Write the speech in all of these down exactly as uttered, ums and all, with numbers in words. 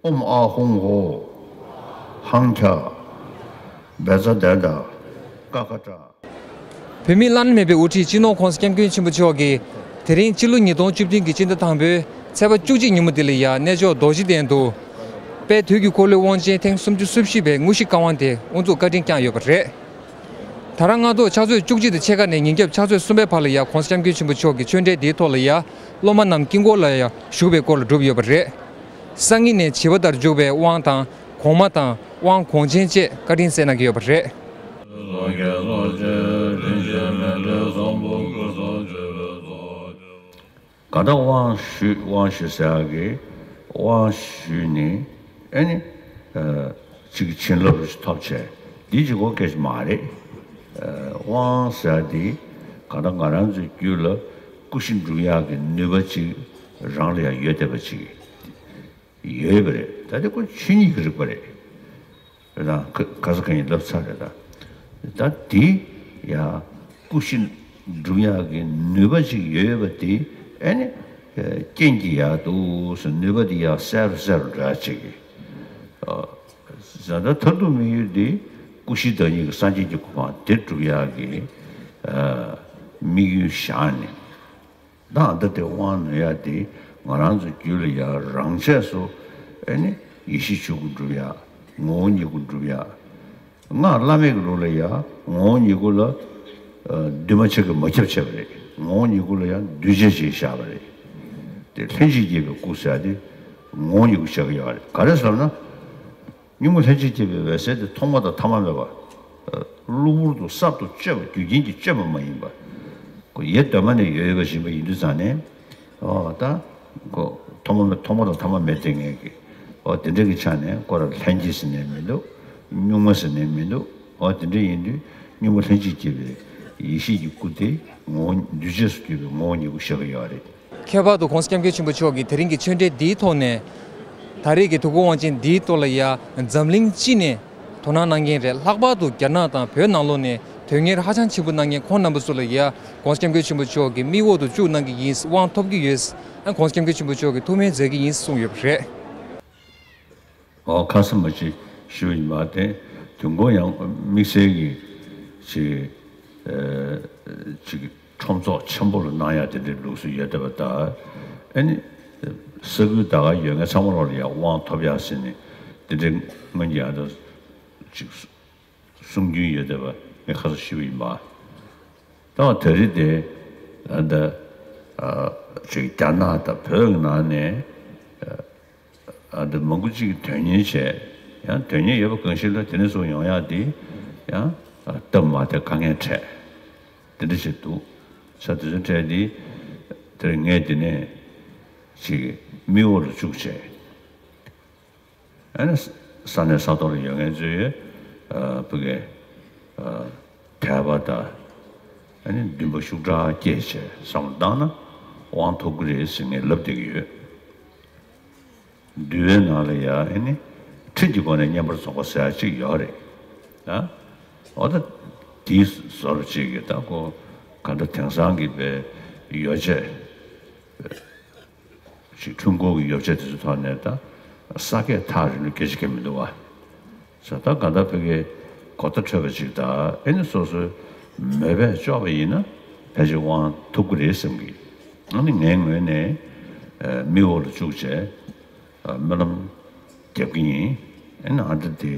ཨོཾ་ཨཱཿཧཱུྃ་ཧོཿཧཱུྃ་ཁྱ། བཛྲ་དྷཱིཿདཀྵ་ཏྲ། བོད་མིའི་བླ་ན་མེད་པའི་དབུ་ཁྲིད་སྤྱི་ནོར་༸གོང་ས་༸སྐྱབས་མགོན་ཆེན་པོ་མཆོག་གིས་དེ་རིང་ཕྱི་ལོ་ཉིས་སྟོང་བཅུ་བདུན་གྱི་སྤྱི་ཟླ་དང་པོའི་ཚེས་པ་བཅུ་གཅིག་ཉིན་མོ་འདི་ལ་ཡང་གནས་མཆོག་རྡོ་རྗེ་གདན་དུ། དཔལ་དུས་ཀྱི་འཁོར་ལོའི་དབང་ཆེན་ཐེངས་སུམ་ཅུ་སོ་བཞི་པའི་དངོས་གཞི་བཀའ་དབང་དེ་དབུ་འཛུགས་བཀའ་དྲིན་བསྐྱངས་ཡོད་པ་རེད། ད་རང་སྔ་དྲོ་ཕྱག་ཚོད་བཅུ་གཅིག་དང་ཕྱེད་ཀ་ནས་ཉིན་རྒྱབ་ཕྱག་ཚོད་གསུམ་པའི་བར་ལ་ཡང་༸གོང་ས་༸སྐྱབས་མགོན་ཆེན་པོ་མཆོག་གི་ཆོས་འབྲེལ་འདིའི་ཐོག་ལ་ཡང་སློབ་མ་རྣམས་དཀྱིལ་འཁོར་ལ་ཡང་བཞུགས་པའི་སྐོར་ལ་བསྒྲུབས་ཡོད་པ་རེད། སང་ཉིན་ནས་བྱིས་པ་ལྟར་འཇུག་པའི་དབང་དང་གོང་མ་དང་དབང་གོང་ཆེན་བཅས་བཀའ་དྲིན་སྩལ་གནང་གི་ཡོད་པ་རེད། གང་ལྟར་དབང་ཞུས་དབང་ཞུས་ཟེར་ཡག་གི་དབང་ཞུས་ནས་ཨེ་ནི་ཅིག་བྱིན་རླབས་རུ་ཞིག་ཐོབ་བྱས་འདི་ཅིག་གོ་སྐད་ཆ་མ་རེད། དབང་ཟེར་ཡག་འདི་གང་ལྟར་ང་རང་ཚོའི་རྒྱུད་ལ་སྐུ་བཞི་འགྲུབ་ཡག་གི་ནུས་པ་ཅིག་རང་ལ་ཡང་ཡོད་བསྡད་པ་ཅིག་ཡོད་པ་རེད། ད་དེ་ཁོ་ཆོས་ཉིད་ཀྱི་རིག་པ་རེད། རེད་དང་ག་ས་ག་ཡིན་ལབ་ཚར་རེད་ད། ད་དེ་ཡ་སྐུ་བཞི་འགྲུབ་ཡག་གི་ནུས་པ་ཅིག་ཡོད་པ་དེ་ཨེ་ནི་རྐྱེན་གྱིས་ཡག་འདུག་ཟེར་ནུས་པ་དེ་ཡག་གསལ་རུ་གསལ་རུ་འགྲོ་ཡག་ཅིག་གི་ཟ་ད་མཐར་ཐུག་དམིགས་ཡུལ་དེ་སྐུ་བཞི་བདག་ཉིད་ཀྱི་སངས་རྒྱས་ཀྱི་གོ་འཕང་དེ་སྒྲུབ་ཡག་གི་དམིགས་ཡུལ་བཞག་ནས། ད་ལྟ་དེ་དབང་ནོད་ཡག་དེ་ང་རང་ཚོའི་རྒྱུད་ལ་ཡ་རང་ཆས་སུ་ཨེ་ནི་ཡེ་ཤེས་ཆོས་སྐུ་སྒྲུབ་ཡག་ངོ་བོ་ཉིད་སྐུ་སྒྲུབ་ཡག་སྔགས་བླ་མེད་ཀྱི་ལུགས་ལ་ཡ་ངོ་བོ་ཉིད་སྐུ་ལ་འདུས་མ་བྱས་ཀྱིས་མ་ཁྱབ་བྱས་པ་རེད། ངོ་བོ་ཉིད་སྐུ་ལ་ཡ་འདུས་བྱས་ཅིག་བཞག་པ་རེད། དེ་ལྷན་ཅིག་སྐྱེས་པའི་སྐུ་ཟེར་ཡག་དེ་ངོ་བོ་ཉིད་སྐུ་བཞག་གི་ཡོད་རེད། ག་རེ་ཟེར་ན། གཉུག་མ་ལྷན་ཅིག་སྐྱེས་པའི་འོད་གསལ་དེ་ཐོག་མ་དང་ཐ་མ་མེད་པ། གློ་བུར་དུ་གསར་དུ་བཅོས་པ་རྒྱུ་རྐྱེན་གྱིས་བཅོས་པ་མ་ཡིན་པ། ཁོ་ཡེ་གདོད་མ་ནས་ཡོད་ཡོད་པ་བཞིན་པ་ཡིན་དུས་ཙང་ནས། ཨོ་ད། ཁོ་ཐོག་མ་མེད་ཐོག་མ་དང་ཐ་མ་མེད་དེ་ངེས་ཀྱི། ཨོ་དེ་འདྲ་གི་ཆ་ནས་ཁོ་ར་ལྷན་སྐྱེས་ཟེར་ནས་མི་འདུག་གཉུག་མ་ཟེར་ནས་མི་འདུག་ཨོ་དེ་འདྲ་ཡིན་དུས་གཉུག་མ་ལྷན་ཅིག་སྐྱེས་པའི་ཡེ་ཤེས་ཀྱི་སྐུ་དེ་ངོ་བོ་འདུས་བྱས་སུ་གྱུར་པའི་ངོ་བོ་ཉིད་སྐུ་བཞག་གི་ཡོད་རེད། ཁྱད་པར་དུ་༸གོང་ས་༸སྐྱབས་མགོན་ཆེན་པོ་མཆོག་གིས་དེ་རིང་གི་ཆོས་འབྲེལ་འདིའི་ཐོག་ནས། ད་རེས་ཀྱི་དུས་འཁོར་དབང་ཆེན་འདིའི་ཐོག་ལ་ཡ་འཛམ་གླིང་སྤྱི་ནས་དོ་སྣང་གནང་མཁན་རེད། ལྷག་པར་དུ་རྒྱ་ནག་དང་བོད་ནང་ལོགས་ནས་དོན་གཉེར་ཧ་ཅང་ཆེན་པོ་གནང་མཁན་ཁོང་རྣམ་པ་ཚོ་ལ་ཡ་༸གོང་ས་༸སྐྱབས་མགོན་ཆེན་པོ་མཆོག་གིས་མིག་འོག་ཏུ་བཅུག་གནང་གི་ཡིན། དབང་ཐོབ་ཀྱི་ཡོད། ༸གོང་ས་༸སྐྱབས་མགོན་ཆེན་པོ་མཆོག་གིས་ཐུགས་སྨོན་མཛད་ཀྱི་ཡིན་གསུངས་ཡོད་པ་རེད། ཨོ་ཁ་སང་མ་ཅིག་ཞུས་ཡིན་པ་དེ་དུས་འཁོར་ཡང་དམིགས་བསལ་གྱི་ཅིག་ཨ་ཅིག་ཁྲོམ་ཚོགས་ཆེན་པོ་ལ་གནང་ཡག་དེ་འདྲའི་ལུགས་སྲོལ་ཡོད་བསྡད་པ་དང་། ཨ་ནི་ས་ཁུལ་ད་ག་ཡོད་མཁན་ཚང་མ་ལོག་ལ་ཡང་དབང་ཐོབ་ཡག་ཟེར་ནས་དེ་འདྲའི་སྔོན་གྱི་ཡང་ད་ཅིག་གསུང་རྒྱུན་ཡོད་བསྡད་པ་ངས་ཁ་སང་ཞུས་པ་ཡིན་པ། ད་ད་རེས་དེ་ཨ་ད་ཨ་ཅིག་རྒྱ་ནག་དང་བོད་ཀྱི་ནང་ནས་ཨ། ཨ་འདི་མང་པོ་ཅིག་གིས་དོན་གཉེར་བྱས། ཡང་དོན་གཉེར་ཡོད་པ་གང་ཞིག་ལ་དེ་ནས་བཟུང་ཡོང་ཡག་འདི་ཡང་སྟབས་མ་བདེ་དཀའ་ངལ་འཕྲད། དེ་འདྲ་ཞིག་འདུག་ས་དེ་ཚོའི་གྲས་འདི་དེར་ངས་འདི་ནས་ཅིག་མིག་འོག་ལ་བཅུག་བྱས། ཨ་ནི་ས་གནས་ས་ཐོག་ལ་ཡོད་མཁན་ཚོས་ཨ་ཕ་གི་ཨ་དད་པ་དང་ཨ་ནི་འདུན་པ་ཤུགས་དྲག་སྐྱེས་བྱས་བསམ་བློ་བཏང་ན་དབང་ཐོབ་ཀྱི་རེད་ཟེར་ངས་ལབ་བསྡད་ཀྱི་ཡོད། འདུལ་བའི་ནང་ལ་ཡང་ཨེ་ནི་ཁྲིད་ཀྱི་སྒོ་ནས་བསྙེན་པར་རྫོགས་པ་ཟེར་ཡག་ཅིག་ཡོད་རེད། ཨ། འོ་ད་དེའི་བཟོ་འདྲ་ཅིག་གིས་ད་ཁོ་ག་འདྲ་དེང་སང་གི་པའི་ཡོ་བྱད་ཅིག་འཁྲུལ་འཁོར་གྱི་ཡོ་བྱད་དེ་ཚོའི་ཐོག་ནས་ད་ས་ཀྱད་ཐག་རིང་ལ་སྐད་ཆ་སྐད་མི་འདུག་བ། ས་ད་ག་ད་ཕ་གི་གོ་བརྡ་འཕྲོད་པ་ཅིག་དང་ཨེ་ནི་སོ་སོའི་མོས་པས་ལྕོགས་པ་ཡིན་ན་ཕལ་ཆེར་དབང་ཐོབ་ཀྱི་རེད་བསམ་གི། ཨ་ནི་ངའི་ངོས་ནས་མིག་འོག་ལ་བཅུག་བྱས་སྨོན་ལམ་རྒྱབ་ཀྱི་ཡིན། ཨེ་ནི་ཨ་འདྲ་དེ་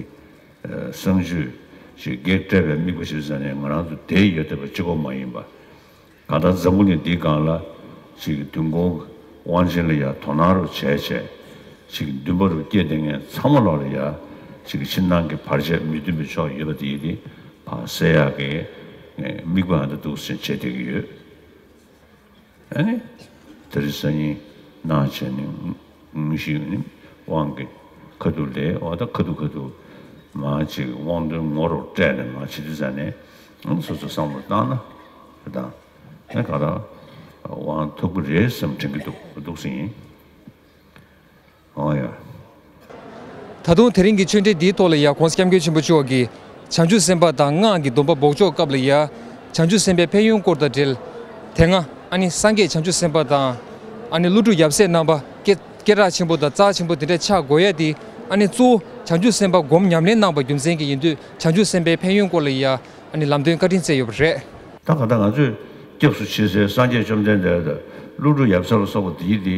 གསང་སྤྱོད་ཅིག་བགེགས་བསྐྲད་པའི་དམིགས་པ་ཞིག་ཟ་ནས་ང་རང་ཚོ་བསྡད་ཡོད་བསྡད་པ་གཅིག་པོ་མ་ཡིན་པ། གང་ལྟར་འཛམ་བུ་གླིང་འདིའི་སྒང་ལ་ཅིག་གི་དུས་འཁོར་དབང་ཆེན་ལ་ཡ་དོ་སྣང་རུ་བྱས་བྱས་ཅིག་གི་འདུན་པ་རུ་སྐྱེས་བསྡད་མཁན་ཚང་མ་ལོག་ལ་ཡ་ཅིག་གི་ཕྱི་ནང་གི་བར་ཆད་མི་མཐུན་པའི་ཕྱོགས་ཡོད་པ་དེ་ཡི་དེ་ཕར་སེལ་ཡག་གི་དམིགས་པ་ཨ་འདྲ་འདུག་སེ་བྱས་བསྡད་ཀྱི་ཡོད། ཨ་ནི་དེ་རིང་སང་ཉིན་གནང་བྱས་ནས་དངོས་གཞི་ནི་དབང་གི་ཁ་ཐུག་ལས་འོ་ད་ཁ་ཐུག་ཁ་ཐུག་མ་ཅིག་དབང་དོན་ངོ་རུ་སྤྲད་ནས་མ་བྱེད་དུས་ཙ་ནས་སོ་སོ་བསམ་བློ་བཏང་ན་དེ་དང་། ཨ་ག་ར་དབང་ཐོབ་ཀྱི་རེད་བསམ་དྲན་གྱི་འདུག་འདུག་སེ་ཡིན། ཨོ་ཡ། ད་དུང་དེ་རིང་གི་ཆོས་འབྲེལ་འདིའི་ཐོག་ལ་ཡང་༸གོང་ས་༸སྐྱབས་མགོན་ཆེན་པོ་མཆོག་གིས་བྱང་ཆུབ་སེམས་དཔའ་དང་སྔགས་ཀྱི་སྡོམ་པ་འབོགས་ཆོག་སྐབས་ལ་ཡང་བྱང་ཆུབ་སེམས་དཔའི་ཕན་ཡོན་སྐོར་དང་འབྲེལ། དེ་སྔ་ཨ་ནི་སངས་རྒྱས་བྱང་ཆུབ་སེམས་དཔའ་དང་ཨ་ནི་ཀླུ་སྒྲུབ་ཡབ་སྲས་རྣམ་པ་སྐྱེ་ སྐད་གྲགས་ཆེན་པོ་དང་རྩ་ཆེན་པོ་དེ་འདྲ་ཆགས་དགོས་ཡ་དེ་ཨ་ནི་གཙོ་བོ་བྱང་ཆུབ་སེམས་དཔའ་སྒོམ་ཉམས་ལེན་གནང་པ་རྒྱུ་མཚན་གྱིས་ཡིན་དུས། བྱང་ཆུབ་སེམས་དཔའི་ཕན་ཡོན་སྐོར་ལ་ཡ་ཨ་ནི་ལམ་སྟོན་བཀའ་དྲིན་སྩལ་ཡོད་པ་རེད། ད་ག་ད་ང་ཚོས་སྐྱབས་སུ་མཆི་སའི་སངས་རྒྱས་བཅོམ་ལྡན་འདས་དང་ཀླུ་སྒྲུབ་ཡབ་སྲས་ལ་སོགས་པ་དེ་ཡི་དེ་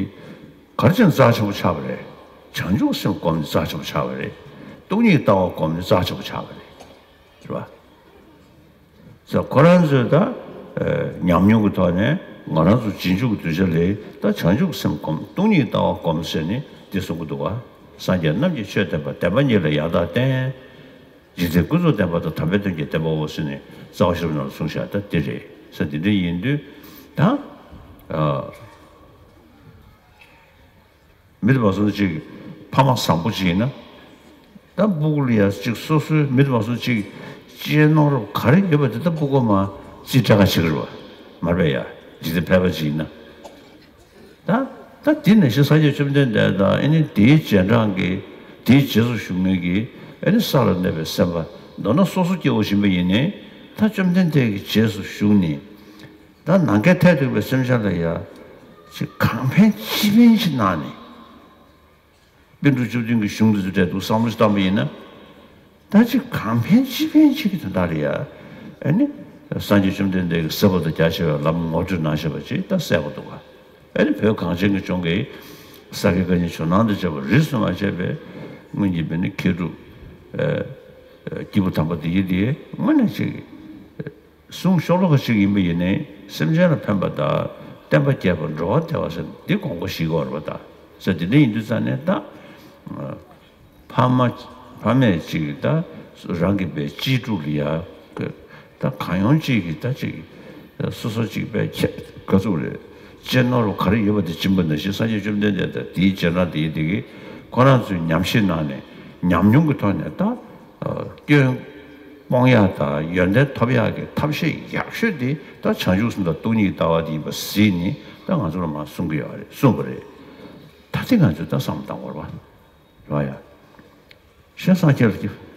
ག་རེ་བྱས་ནས་རྩ་ཆེན་པོ་ཆགས་པ་རེད། བྱང་ཆུབ་སེམས་སྒོམ་ནས་རྩ་ཆེན་པོ་ཆགས་པ་རེད། སྟོང་ཉིད་ལྟ་བ་སྒོམ་ནས་རྩ་ཆེན་པོ་ཆགས་པ་རེད། རེད་བ། ཟེར་ཁོ་རང་ཚོས་ད་ཨ་ཉམས་མྱོང་གི་ཐོག་ནས་ང་རང་ཚོ་རྗེས་འཇུག་གི་གདུལ་བྱ་ལ་ད་བྱང་ཆུབ་སེམས་སྒོམ། སྟོང་ཉིད་ལྟ་བ་སྒོམ་ཟེར་ནས་འདི་གསུང་གི་འདུག་བ། སངས་རྒྱས་རྣམས་ཀྱིས་ཆོས་བསྟན་པ། བདེན་པ་གཉིས་ལ་ཡང་དག་བརྟེན། འཇིག་རྟེན་ཀུན་རྫོབ་བདེན་པ་དང་། དམ་པའི་དོན་གྱི་བདེན་པའོ་ཟེར་ནས་རྩ་བ་ཤེས་རབ་ནང་ལ་གསུངས་བཞག་ད་འདི་རེད། ཟེར་འདི་འདྲ་ཡིན་དུས་ད་ཨ། མི་དེ་མ་སོང་ཅིག་ཕ་མ་བཟང་པོ་ཅིག་ཡིན་ན། ད་སྤུ་གུ་ལ་ཡ་ཅིག་སོ་སོའི་མི་དེ་མ་སོང་ཅིག་གཅེས་ནོར་ག་རེ་ཡོད་པ་དེ་ད་སྤུ་གུ་མ་རྩིས་སྤྲད་ག་བྱེད་ཀྱི་རེད་བ། མ་རེད་པས་ཡ། འཇིག་རྟེན་ཕལ་པ་ཅིག་ཡིན་ན། ད་ད་དེ་ནང་བཞིན་སངས་རྒྱས་བཅོམ་ལྡན་འདས་དང་ཨ་ནི་དེའི་རྗེས་འབྲང་གི་དེའི་རྗེས་སུ་ཞུགས་མཁན་གྱི་ཨ་ནི་ས་ལ་གནས་པའི་སེམས་དཔའ། མདོར་ན་སོ་སོ་སྐྱེ་བོ་ཡིན་པ་ཡིན་ནའི་ད་བཅོམ་ལྡན་འདས་ཀྱི་རྗེས་སུ་ཞུགས་ནས། ད་ནམ་མཁའི་མཐས་གཏུགས་པའི་སེམས་ཅན་ལ་ཡ་ཅིག་གང་ཕན་ཅི་ཕན་ཅིག་གནང་ནས། པཎ་གྲུབ་བཅུ་བདུན་གྱི་གཞུང་འདི་ཚོ་འབྲེལ་འདུག་བསམ་བློ་ཞིག་བཏང་པ་ཡིན་ན། ད་ཅིག་གང་ཕན་ཅི་ཕན་ཅིག་གི་དོན་དག་ལ་ཡ། ཨ་ནི་སངས་རྒྱས་བཅོམ་ལྡན་འདས་ཀྱིས་ཟབ་པ་དང་རྒྱ་ཆེ་བའི་ལམ་ངོ་སྤྲོད་གནང་བཞག་པ་ཅིག་ད་གསལ་པོ་འདུག་ག་ཨ་ནི་བོད་གངས་ཅན་གྱི་ལྗོངས་ཀྱི་ས་དགེ་བཀའ་རྙིང་ཇོ་ནང་དང་བཅས་པ་རིས་སུ་མ་ཆད་པའི་སྔོན་གྱི་མི་ནི་མཁས་གྲུབ་ཨ་ཨ་སྐྱེས་བུ་དམ་པ་དེ་ཡི་དེ་དངོས་གནས་ཅིག་གསུང་ཤོ་ལོ་ཀ་ཅིག་ཡིན་པ་ཡིན་ནའི་སེམས་ཅན་ལ་ཕན་པ་དང་བསྟན་པ་རྒྱས་པ་འགྲོ་བ་བདེ་བ་ཟེར་འདི་དགོངས་པ་བཞེས་དགོས་རེད་པ། ད་ཟེར་དེ་འདྲ་ཡིན་དུས་ཙང་ནས་ད་ཕ་མ་ཕ་མས་ཅིག་ད་རང་གི་པའི་གཅེས་ཕྲུག་ལ་ཡ་ད་གང་ཡོང་ཅིག་གིས་ད་ཅིག་སོ་སོ་ཅིག་པའི་ཁྱད་ག་ཚོད་རེད། གཅེས་ནོར་ག་རེ་ཡོད་པ་དེ་སྦྱིན་པ་ནང་བཞིན་སངས་རྒྱས་བཅོམ་ལྡན་འདས་དང་དེའི་རྗེས་འབྲང་དེ་ཡི་དེ་གིས་ཁོ་རང་ཚོའི་ཉམས་ཞིབ་གནང་ནས་ཉམས་མྱོང་གི་ཐོག་ནས་ད་སྐྱོན་སྤོང་ཡག་དང་ཡོན་ཏན་ཐོབ་ཡག་གི་ཐབས་ཤེས་ཡག་ཤོས་དེ་ད་བྱང་ཆུབ་སེམས་དང་སྟོང་ཉིད་ལྟ་བ་དེ་ཡིན་པ་གཟིགས་ནས་ད་ང་ཚོ་ལ་མར་གསུང་གི་ཡོད་རེད། གསུངས་པ་རེད། ད་དེ་ང་ཚོས་ད་བསམ་བློ་བཏང་དགོས་རེད་བ། རེད་བ་ཡ། ཞེས་སངས་རྒྱས་ལ་སྐྱབས།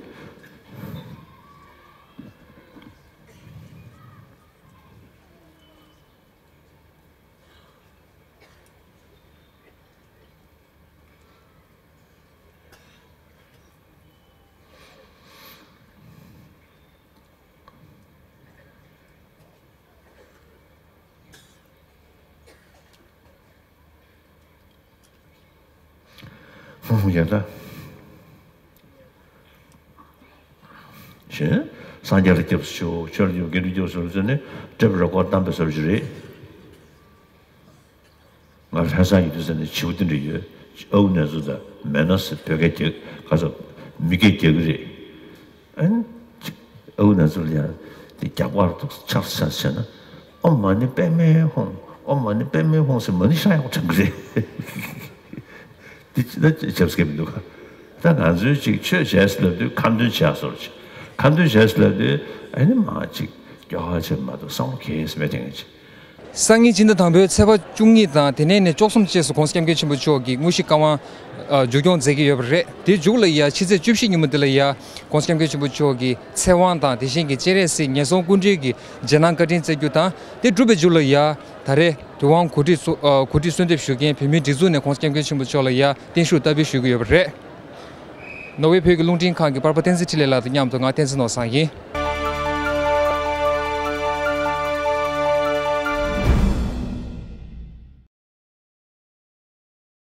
ཧུང་ཧུང་ཡ་ད། ཞེས། སངས་རྒྱས་ལ་སྐྱབས་སུ་མཆིའོ། ཆོས་ལ་སྐྱབས་སུ་མཆིའོ། དགེ་འདུན་སྐྱབས་སུ་མཆིའོ་ཟེར་ནས་སྐྲ་རེ་ཀོར་བཏང་པའི་བཟོ་ཅིག་རེད། ང་ལྷ་ས་ཡིན་དུས་ཟེར་ནས་བྱིའུ་དེ་འདྲ་ཡོད། ཨའུ་ནེ་ཙོ་དང་མེ་ན་སི་བོད་སྐད་རྒྱག་ག་ཚོད་མི་སྐད་རྒྱག་གི་རེད། ཨ་ནི། ཨའུ་ནེ་ཙོ་ལ་ཡང་དེ་རྒྱག་པར་ཐུག་ཆགས་ཆགས་བྱས་ན། ཨོཾ་མ་ཎི་པདྨེ་ཧཱུྃ། ཨོཾ་མ་ཎི་པདྨེ་ཧཱུྃ་ཟེར་མ་ཎི་ཤ་ཡག་པོ་དྲན་གི་རེད། དེ་ཅི་ད་ཆབ་སྐད་མི་འདུག་ག་ད་ང་ཚོའི་ཅིག་ཆོས་བྱས་ལབ་དུས་ཁ་འདོན་བྱས་སོར་ཅིག་ཁ་འདོན་བྱས་ལབ་དུས་ཨ་ནི་མ་ཅིག་སྐྱོ་ཧ་ཆེ་མ་གཏོགས་བསམ་བློ་གས་མེད་དེ་ངས་ཅིག་སང་ཉིན་སྤྱི་ཟླ་དང་པོའི་ཚེས་པ་བཅུ་གཉིས་དང་དེ་ནས་ནས་བཅུ་གསུམ་བཅས་སུ་༸གོང་ས་༸སྐྱབས་མགོན་ཆེན་པོ་མཆོག་གི་དངོས་གཞི་བཀའ་དབང་ཨ་མཇུག་སྐྱོང་མཛད་ཀྱི་ཡོད་པ་རེད། དེའི་མཇུག་ལ་ཡ་ཕྱི་ཚེས་བཅུ་བཞི་ཉིན་མོ་དེ་ལ་ཡ་༸གོང་ས་༸སྐྱབས་མགོན་ཆེན་པོ་མཆོག་གི་ཚེ་དབང་དང་དེ་བཞིན་གྱི་སྤྱན་རས་གཟིགས་ཉེར་ལྔ་སྐུ་ཕྲེང་གི་རྗེས་གནང་བཀའ་དྲིན་སྩལ་རྒྱུ་དང་། དེ་གྲུབ་པའི་མཇུག་ལ་ཡ་ད་རེས་དུས་དབང་གོ་སྒྲིག་གསོ་ཨ་གོ་སྒྲིག་གསོལ་འདེབས་ཞུ་མཁན་བོད་མིའི་སྒྲིག་འཛུགས་ནས་༸གོང་ས་༸སྐྱབས་མགོན་ཆེན་པོ་མཆོག་ལ་ཡ་བརྟན་བཞུགས་བསྟར་འབུལ་ཞུ་གི་ཡོད་པ་རེད། ནོར་ཝེ་བོད་ཀྱི་རླུང་འཕྲིན་ཁང་གི་པར་པ་བསྟན་འཛིན་འཕྲིན་ལས་ལགས་དང་མཉམ་དུ་ང་བསྟན་འཛིན་ནོར་བཟང་ཡིན།